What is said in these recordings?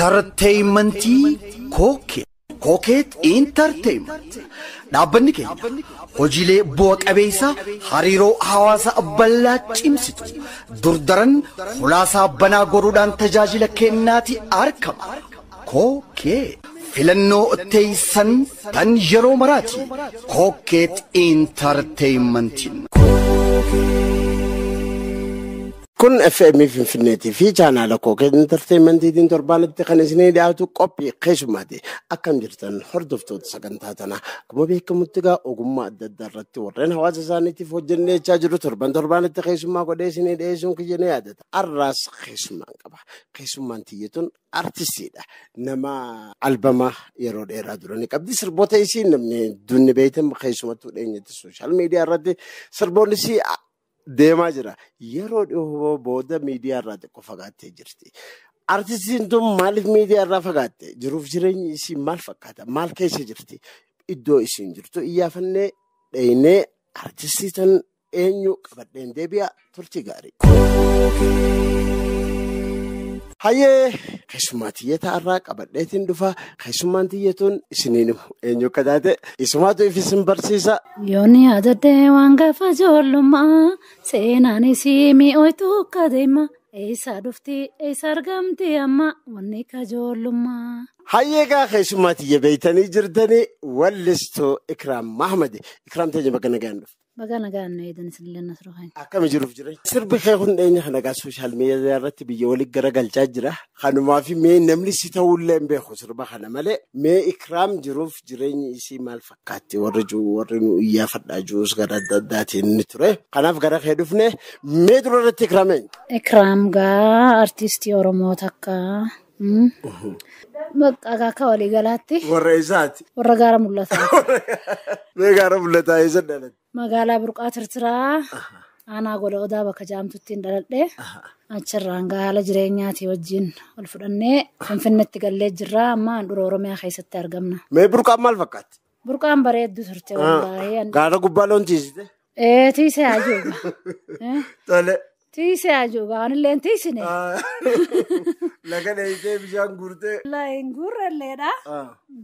Entertainmentii Kookee. Kookeet Entertainment. Dhaabbanni keenya hojiilee bu'a qabeessa hariiroo hawaasa bal'aa cimsitu durdaran hulaasaa banaa goruudhaan tajaajila kennaati argama. Kookee filannoo teessan tan yeroo maraati. Kookeet Entertainmentiin. Kun FM Finfinneetii fi chaanaala Kookeet Entertainmentiitiin torbaanitti kan isinii dhiyaatu qophii keessumaati. Akkam jirtan hordoftoota sagantaa tanaa. Akkuma beekamutti egaa ogummaa adda addaa irratti warreen hawaasa isaaniitiif hojjennechaa jiru torban torbaanitti keessummaa godhee isinii dhiyeessuun kiyya ni yaadata. Har'aas keessummaan qaba. Keessummaan tiyya tun artistiidha. Nama albama yeroo dheeraa dura ni qabdi. Sirboota isii namni hedduun ni beektan keessumattuu dhiyeenyatti social media irratti sirboonni isii deemaa jira. Yeroo dhiyoo booda miidiyaa irraa xiqqoo fagaattee jirti. Artistiin tun maaliif miidiyaa irraa fagaatte? Jiruuf jireenyi isii maal fakkaata? Maal keessa jirti? Iddoo isiin jirtu iyyaafannee dheenee artistii tan eenyu qabadheen deebi'a turtii gaarii. Hayyee keessummaa xiyyeetaa irraa qabadheetiin dhufa. Keessummaan xiyyeetuun isiniin himu eenyu akka taate isumaatu if isin barsiisa. Yoonni adadee waan gaafa ijoollummaa seenaan isii mi'ooytu akka deema. Eessa dhufti eessa argamti amma wanni akka ijoollummaa. Hayyee egaa keessummaa xiyya beeytanii jirtanii wallistuu Ikraam Mahmadi. Ikraam teenya bakka nagaan dhufte. Baga nagaan nu eedan isinillee nasroo keenya. Akkami jiruuf jireenya. Sirbi kee kun dhiyeenya kana egaa social media irratti biyya walitti garagalchaa jira. Kanumaaf mee namni si ta'ullee hin beeku sirba kana malee mee Ikraam jiruuf jireenyi isii maal fakkaatti warri jiru warri nu iyyaafadhaa jirus gara adda addaatiin ni ture. Kanaaf gara kee dhufne mee dura irratti Ikraam eenyu? Ikraam gaa artistii Oromoo takka. Bakka akka waliigalaatti. Warra isaati. Warra gaara mul'ataa. Mee gaara mul'ataa eessa dhalatte? Magaalaa Burqaa Tirtiraa aanaa gola odaa bakka jaamtutti hin dhaladhe. Achirraan haala jireenyaatii wajjin ol fudhannee Finfinneetti gallee jirra. Amma handhuura Oromiyaa keessatti argamna. Mee burqaan maal fakkaatti? Burqaan bareedduu turte wallaahi. Gaara gubbaa loon tiisite? Ee tiisee ajuuba. Tole. Tiisee ajuuba anillee hin tiisine. Laga dheeyitee bishaan guurtee. Wallaahi hin guurrelleedha.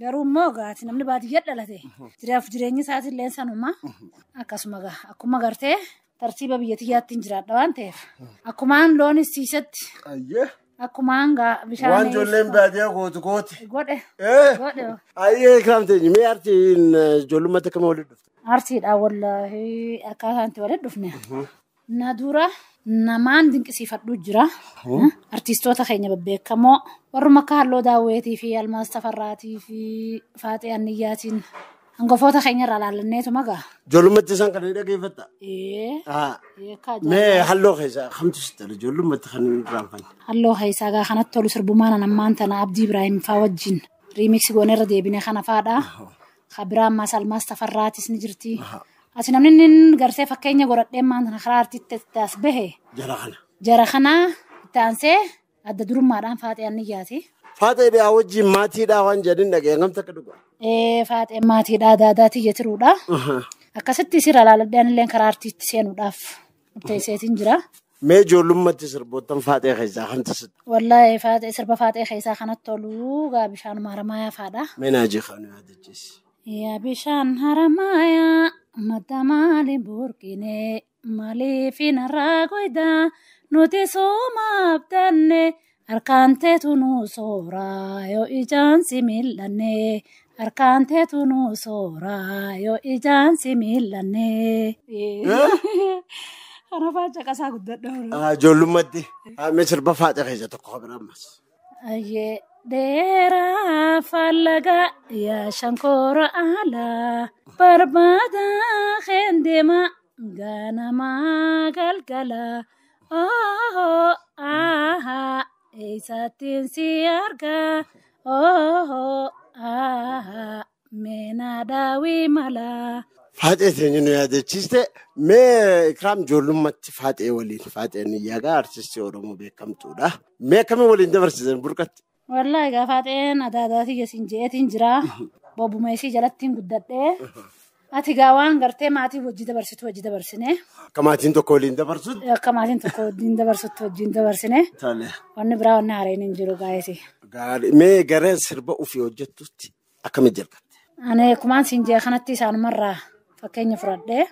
Garuu immoo gaati namni baadiyyaa dhalate. Jiraaf jireenyi isaatillee sanuma. Akkasuma gaa akkuma gartee tartiiba biyya xiyyaatti hin jiraadha waan ta'eef. Akkumaan loonis tiisetti. Ayyee. Akkumaan gaa bishaan. Waan ijoolleen baadiyyaa gootu gooti. Godhe. Godhe. Ayyee Ikraam teenya mee artiin ijoollummaatti akkam walitti dhufte? Artiidhaan wallaahi akkaataan itti walitti dhufne. Na dura namaan dinqisiifadhu jira. Artistoota keenya babbeekamoo warruma akka Halloo Daawweetii fi Almaas Tafarraatii fi Faaxee Anniyyaatiin hangafoota keenya irraa laallanneetu magaa. Ijoollummaatti isaan kana ni dhaggeeffatta? Ee. Mee halloo keessaa kamtu sitti tola? Ijoollummaatti kan hin irraanfanne. Halloo keessaa gaa kanatti tolu sirbumaan ammaan tana Abdii Ibraahim faa wajjin riimiksi goonee irra deebine kana faadha. Kabiraa ammaas Almaas Tafarraatis ni jirti. Asi namni inni garsee fakkeenya godhadhee maan tana karaa artiitti as bahe. Jara kana. Jara kana itti aansee adda durummaadhaan Faaxee Anniyyaati. Faaxee wajjin maatiidhaa waan jedhin dhaga'e gamta akka dhugaa. Ee Faaxeen maatiidhaa daadaatii jetiruudha. Akkasitti sirra laaladhaan illee karaa artiitti seenuudhaaf murteesseetiin jira. Mee ijoollummaatti sirboottan Faaxee keessaa kamtu sitti? Wallaahi Faaxee sirba Faaxee keessaa kanatti tolu gaa bishaan haramayaa faadha. Mee naajii kan yaadachiisi. Yaa bishaan haramayaa madda maali burqine maaliif narraa goydaa nuti sooma abdanne harkaan teetu nu sooraa yoo ijaan si mil'anne harkaan teetu nu sooraa yoo ijaan si mil'anne. Kana fa'aa caqasaa guddadha. Ijoollummaatti mee sirba Faaxee keessa tokko bira ammas. Ayyee dheeraa fallaga yaa shankoora alaa barbaada kendeema ganamaa galgala ohoo ahaa eessattiin si argaa ohoo ahaa meenaa daawii mala. Faaxee teenya nu yaadachiiste mee Ikraam ijoollummaatti Faaxee waliin Faaxeen Iyyagaa artistii Oromoo beekamtuudha. Mee akkamiin waliin dabarsiisan burqatti? Wallaahi egaa Faaxeen adaadaatii jesin jeetiin jira. Bobbuma isii jalattiin guddadhee. Ati gaa waan gartee maatii wajji dabarsitu wajji dabarsine. Akka maatiin tokko waliin dabarsutti. Akka maatiin tokko waliin dabarsutti wajjin dabarsine. Tole. Wanni biraa wanni haareen hin jiru gaa'eeti. Gaarii. Mee gara sirba ofii hojjettutti akkamitti jalqabde? Ani kumaan siin jee kanatti isaanumarraa fakkeenya fudhadhee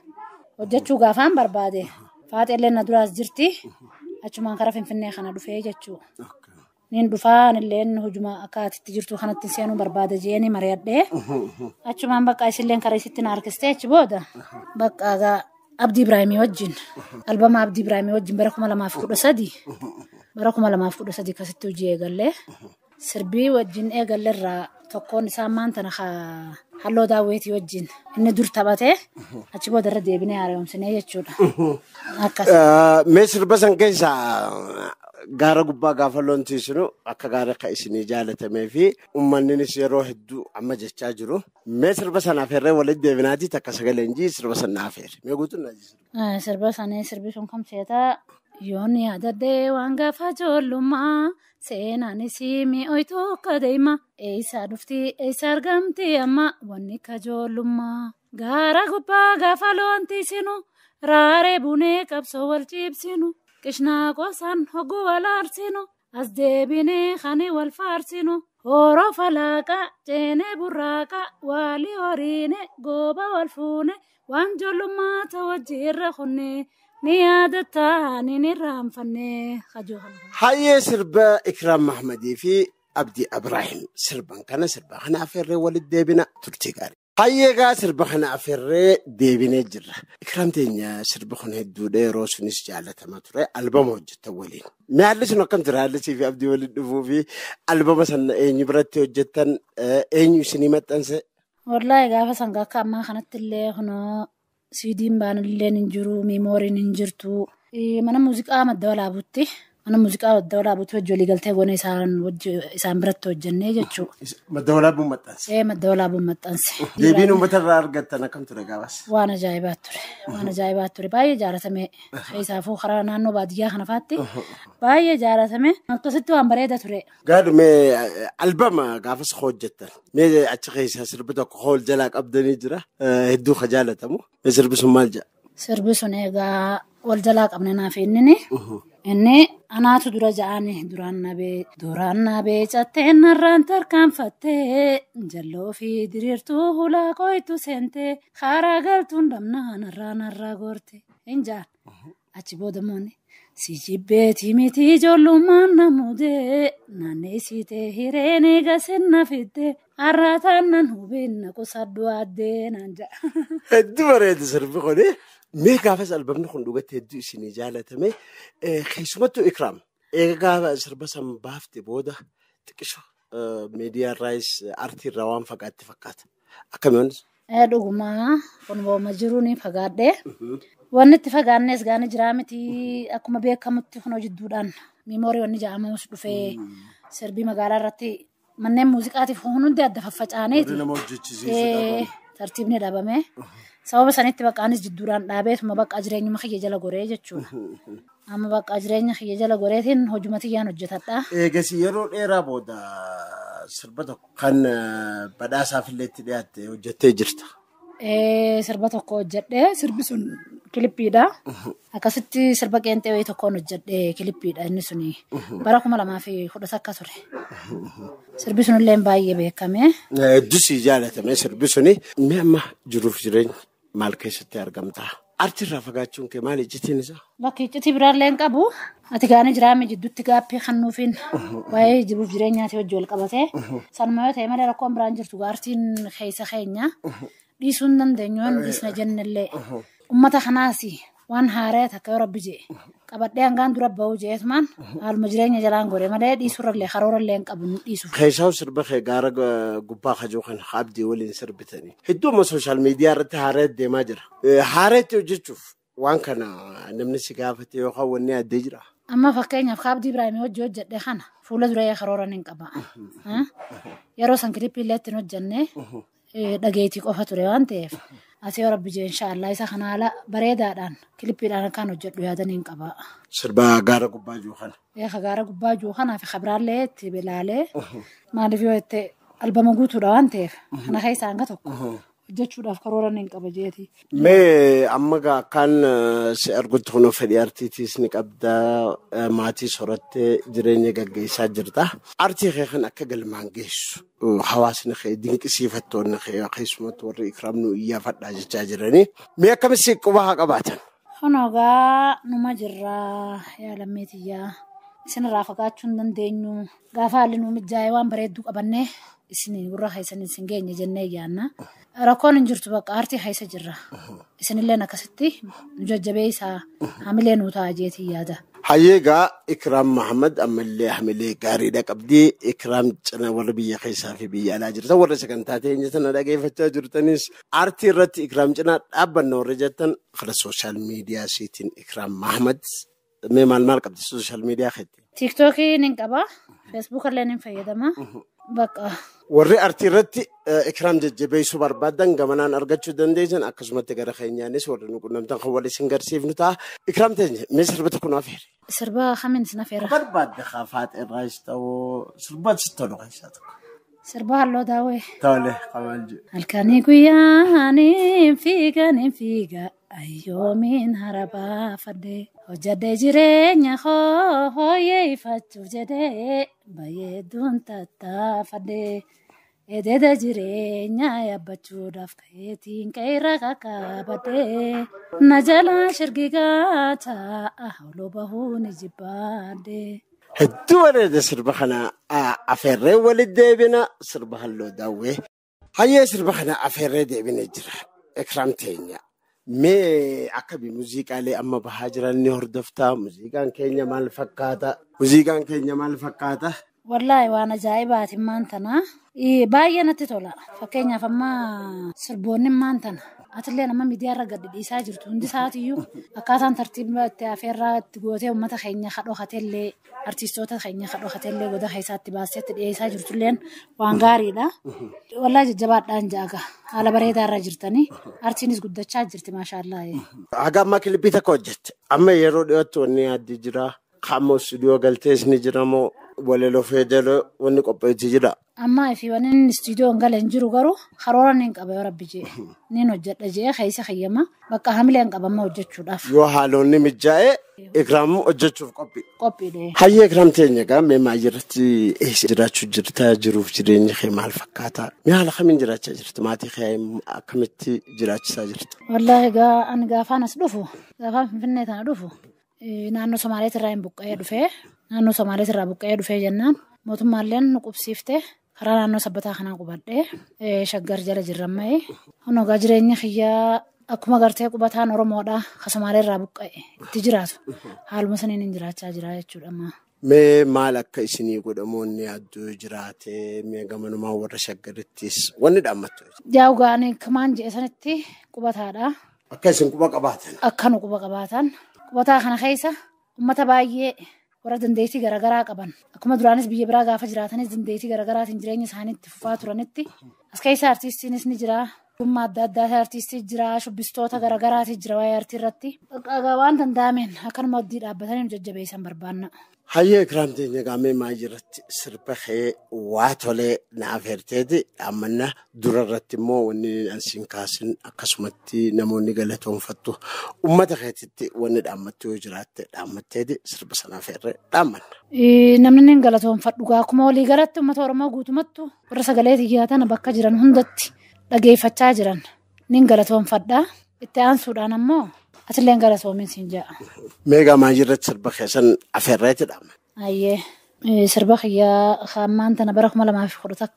hojjechuu gaafaan barbaade. Faaxeellee na duraas jirti. Achumaan karaa Finfinnee kana dhufee jechuudha. Niin dhufaa anilleen hojuma akka atitti jirtu kanatti seenuu barbaada jeeni mari'adhee. Achumaan bakka isilleen karaa isitti na harkistee achi booda bakka egaa Abdii Ibraahimii wajjin albama Abdii Ibraahimii wajjin bara 2013 bara 2013 akkasitti hojii eegallee sirbii wajjin eegalleerraa tokkoon isaa maanta halloo daawweetii wajjin inni dur taphatee achi booda irra deebinee haaromsinee jechuudha. Akkas. Mee sirba san keessaa gaara gubbaa gaafa loon tiisinu akka gaara akka isinii jaalatamee fi uummanninis yeroo hedduu amma jechaa jiru. Mee sirba sanaaf herree walitti deebinaatii takka sagaleen jii sirba sana afeere. Mee guutuun naa jii Sirba sanii sirbi sun kam seetaa yoon yaadadhee waan gaafa ijoollummaa seenaan isii mi'ooytu akka deema eessa dhufti eessa argamti amma wanni akka ijoollummaa gaara gubbaa gaafa loon tiisinu raaree bunee qabsoo wal ciibsinu qishnaa qosaan hogguu wal aarsinu as deebinee kani wal faarsinu horoo falaaqa ceenee burraaqa waalii horiine gooba wal fuune waan ijoollummaa ta'u wajjiirra kunne ni yaadataa ni irraanfanne kajoo. Hayyee sirba Ikraam Mahmadii fi Abdii Ibraahim sirban kana sirba kana afeerree walitti deebina turtii gaarii. Hayyee gaa sirba kana afeerree deebinee jirra. Ikraam teenya sirba kun hedduudha yeroo sunis jaalatama ture albama hojjetan waliin. Mee haalli sun akkam ture haalli fi Abdii waliin dhufuu fi albama sana eenyu biratti hojjetan eenyu isinii maxxanse? Wallaahi gaafa sangaa akka ammaa kanatti illee kunoo siidiin baanillee hin jiru, miimooriin hin jirtu. Mana muuziqaa madda walaabutti. Mana muuziqaa madda walaabutti wajji walii galtee goone isaan biratti hojjennee jechuudha. Madda walaabuun maxxanse? Madda walaabuun maxxanse. Deebiin uummata irraa argattan akkam ture gaafas? Waan ajaa'ibaa ture. Waan ajaa'ibaa ture. Baay'ee jaalatame. Isaafuu karaa naannoo baadiyyaa kana faatti baay'ee jaalatame. Akkasitti waan bareeda ture. Gaadhumee albama gaafas hojjettan. Mee achi keessaa sirbi tokko hool jalaa qabdanii jira. Hedduu ka jaalatamu. Mee sirbi sun maal jedha? Sirbi sun egaa wal jalaa qabne naaf inni. Inni anaatu dura ja'anii duraan nabee cattee narraan tarkaanfattee jalloo fi diriirtuu hulaa qoytu seentee karaa galtuun dhabnaa narraa narraa goorte hin ja'an. Achi booda moonni si jibbeetii miti ijoollummaan na mudee naanneessitee hireen eega sinna fiddee har'aataan nan hubinna qusadhu addee naan ja'a. Hedduu bareeda sirbi kuni. Mee gaafas albamni kun dhugatti hedduu isinii jaalatame keessumattuu Ikraam eega gaafa sirba san baafte booda xiqqisho miidiyaa irraayis aartii irraa waan fagaatti fakkaata. Akkamiin? Dhugumaa kun booma jiruun fagaadhee. Wanni itti fagaannes gaana jiraa miti akkuma beekamutti kun hojidduudhaan miimoorii wanni ja'amus dhufee sirbii magaalaa irratti manneen muuziqaatiif hundi adda faffacaaneeti. Tartiibni dhabame. Sababa sanitti baqqaanis jidduudhaan dhaabeetuma baqqaa jireenyuma kiyya jala goree jechuudha. Amma baqqaa jireenya kiyya jala goreetiin hojuma tiyyaan hojjetadha. Eegas yeroo dheeraa booda sirba tokko kan badhaasaaf illee itti dhiyaatte hojjettee jirta. Sirba tokko hojjedhee sirbi sun kilippiidha. Akkasitti sirba qeenxee wayii tokkoon hojjedhee kilippiidha inni suni bara 2011 ture. Sirbi sunillee baay'ee beekame. Hedduu si jaalatame sirbi suni. Mee amma jiruuf jireenya maal keessatti argamta? Aartii irraa fagaachuun kee maali iccitiin isaa? Bakki iccitii biraallee hin qabu. Ati gaanii jiraame jidduutti gaaffii kan nuufiin waa'ee jiruuf jireenyaati wajji wal qabatee. Sanuma yoo ta'e malee rakkoon biraan jirtu aartiin keessa keenya. Dhiisuu hin dandeenyu waan dhiisna jennellee. Uummata kanaas waan haaraa takka yoo rabbi jee qabadhee hangaan dura ba'uu jeetumaan haaluma jireenya jalaan godhe malee dhiisuurrallee karoorallee hin qabu dhiisuuf. Keessaa sirba kee gaara gubbaa kajoo kan Abdii waliin sirbitanii. Hedduu amma sooshaal miidiyaa irratti haaraa deemaa jira. Haaraa hojjechuuf waan kana namni si gaafate yookaan wanni addee jira. Amma fakkeenyaaf Abdii Ibraahimii hojii hojjedhe kana fuula duree karooran hin qaba. Yeroo san kilippii illee ittiin hojjenne dhageetii qofa ture waan ta'eef. Asii yoo rabbi jee inshaallah isa kana haala bareedaadhaan kilippiidhaan akkaan hojjedhu yaadan hin qaba. Sirba gaara gubbaa jiru kana. Gaara gubbaa jiru kanaa fi kabiraallee itti bilaalee maaliif yoo itti albama guutuudha waan ta'eef kana keessa hanga tokko Hojjechuudhaaf karoora hin qaba jeeti. Mee amma akkaan si argutti kunoo fedhii artiitiis ni qabda maatii sorattee jireenya gaggeessaa jirta. Artii kee kan akka galmaan geessu hawaasni kee dinqisiifattoonni kee keessumatti warri Ikraam nu iyyaafadhaa jechaa jiranii. Mee akkamitti quba haa qabaatan? Kunugaa numa jirraa yaalammeetiyyaa isinirraa fagaachuu hin dandeenyu gaafa haalli nu mijaa'ee waan bareedduu qabannee isin gurra keessan isin geenye jennee yaanna. Rakkoon hin jirtu bakka aartii keessa jirra. Isinilleen akkasitti nu jajjabeessaa hamilee nu ta'a jeetii yaada. Hayyeegaa Ikraam Mahammad ammallee hamilee gaariidha qabdi. Ikraam cina warra biyya keessaa fi biyya alaa jirtan warra sagantaa teenya sana dhageeffachaa jirtanis aartii irratti Ikraam cinaa dhaabbanna warra jettan karaa sooshaal miidiyaa isiitiin Ikraam Mahammad mee maal maal qabdi sooshaal miidiyaa keetti? Tiiktookii nin qaba. Feesbuuk illee nin fayyadama. Bakka. Warri aartii irratti Ikraam jajjabeessuu barbaadan gamanaan argachuu dandeessan akkasumatti gara keenyaanis warri nu qunnamtan kan wal isin garsiifnu ta'a. Ikraam teenya mee sirba tokko nu afeeri? Sirba kamiin isin afeera? Barbaadde faaxee irraas ta'uu sirba sitti tolu keessaa tokko. Sirba halluu daawwee. Tole qabaan jiru. Halkanii guyyaa fiiga ni fiiga ayyoomiin harabaa fadde hojjadee jireenya koo hooyyee jedhee baay'eeduun tattaafadde ededa jireenya yaabbachuudhaaf ka'eetiin qeerra kakkaabadde na jalaa shirgigaa ta'a holoo bahuu ni jibbaadde. Hedduu bareeda sirba kana afeerree walitti deebina sirba halluu daawwee. Hayyee sirba kana afeerree deebina jira. Ikraam teenya. Mee akka muuziqaalee amma bahaa jiran ni hordoftaa? Muuziqaan keenya maal fakkaata? Muuziqaan keenya maal fakkaata? Wallaahi waan ajaa'ibaati maan tana. Baay'ee natti tola. Fakkeenyaaf amma sirboonni maan tana. Atillee nama miidiyaa irra gadi dhiisaa jirtu hundi isaatiiyyuu akkaataan tartiiba itti afeerraa itti gootee uummata keenya kadhookateellee artiistoota keenya kadhookateellee goda keessaatti baasee itti dhiyeessaa jirtulleen waan gaariidha. Wallaahi jajjabaadhaan jaaga haala bareedaa irra jirtanii artiinis guddachaa jirti maashaallaa. Haga ammaa kilipii takka hojjette amma yeroo dhiyootti wanni addi jira qaama istuudiyoo galtees ni jira moo walaloo feedeloo wanni qopheetti jira. Amma fi wanni inni istuudiyoo hin galee hin jiru garuu karoora ni qaba yoo rabbi jee ni hojjedha jee keessa hayyama bakka hamilee hin qabamma hojjechuudhaaf. Yoo haalonni mijaa'ee Ikraam hojjechuuf qophii. Qophiidha. Hayyee Ikraam teenya egaa mee maal irratti jiraachuu jirta jiruuf jireenyi kee maal fakkaata? Mee haala kamiin jiraachaa jirta? Maatii kee akkamitti jiraachisaa jirta? Wallaahi egaa ani gaafaan as dhufu gaafaan Finfinnee tana dhufu naannoo Somaaliyaa irraa hin buqqa'ee dhufee naannoo Somaaliyaa irraa buqqa'ee dhufee jennaan mootummaalleen nu qubsiiftee. Karaa naannoo sabbataa kanaa qubadhee shaggar jala jirramee honogaa jireenya kiyyaa akkuma gartee qubataan Oromoodha ka Somaalee irraa buqqa'e itti jiraatu haaluma saniin hin jiraachaa jira jechuudha amma. Mee maal akka isinii godhamoonni adduu jiraate mee gamanumaa warra shaggarittis wanni dhaammattu? Jaawugaan kamaan je'e sanitti qubataadha. Akka isin quba qabaatan? Akka nu quba qabaatan. Qubataa kana keessa uummata baay'ee warra dandeettii garaagaraa qaban akkuma duraanis biyya biraa gaafa jiraatanis dandeettii garaagaraatiin jireenya isaanii itti fufaa turanitti as keessa artiistiinis ni jira. Ogummaa adda addaa artiistii jira shubbistoota garaagaraati jira waa'ee artii irratti waan danda'ameen akkanuma abdii dhaabbatanii nu jajjabeessan barbaanna. Hayyee Ikraam teenya gaamee maal irratti sirba kee waa tolee naaf herteeti dhaammanna dura irratti immoo wanni ansiin kaasin akkasumatti namoonni galatoonfattu uummata keetitti wanni dhaammattu yoo jiraatte dhaammatteeti sirba sanaaf herree dhaammanna. Namni inni galatoonfadhu akkuma walii galatti uummata Oromoo guutumattu warra sagalee xiyyaa bakka jiran hundatti dhageeffachaa jiran ni galatoonfadha. Itti aansuudhaan ammoo atillee galatoomin siin ja'a. Meegaa maal irratti sirba keessan afeerreeti dhaama? Ayyee sirba kiyyaa hammaan tana bara 2011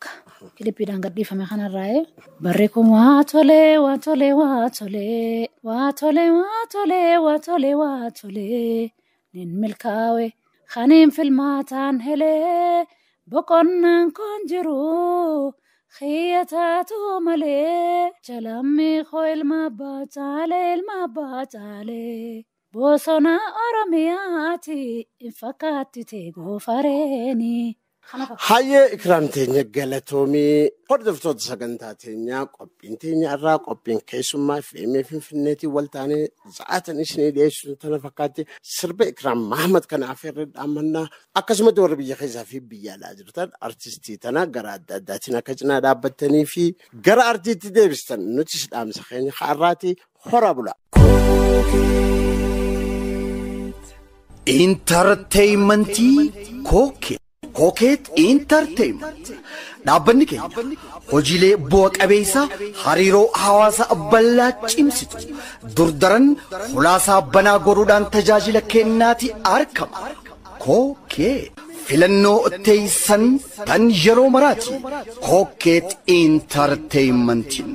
kilippiidhaan gadhiifame kanarraa'ee barri kun waa tolee waa tolee waa tolee waa tolee waa tolee waa tolee waa tolee nin milkaa'e kaniin filmaataan helee boqonnaan kun jiru. Xiyya taatu malee jalammi koo ilma abbaa caalee ilma abbaa caalee bosona Oromiyaati hin fakkaatti ta'e goofareeni. Kana fakkaata. Hayyee, Ikraam teenya, galatoomii. Hordoftoota sagantaa teenyaa, qophiin teenya irraa, qophiin keessummaa FM Finfinneetiin wal taanee sa'aatan isinii dhiyeessu tana fakkaatti. Sirba Ikraam Mahamad kana afeerree dhaammannaa. Akkasumatti warra biyya keessaa fi biyya alaa jirtan artistii tana gara adda addaatiin akka cinaa dhaabbattanii fi gara artiitti deebistan nutis dhaamsa keenya har'aati. Hora bula. Intarteeymentii Kookeet. Kookeet Intarteeyment. Dhaabbanni keenya hojiilee bu'a qabeessa hariiroo hawaasa bal'aa cimsitu durdaran hulaasaa banaa godhuudhaan tajaajila kennaati argama. Kookeet filannoo teessan tan yeroo maraati. Kookeet Intarteeymentiin.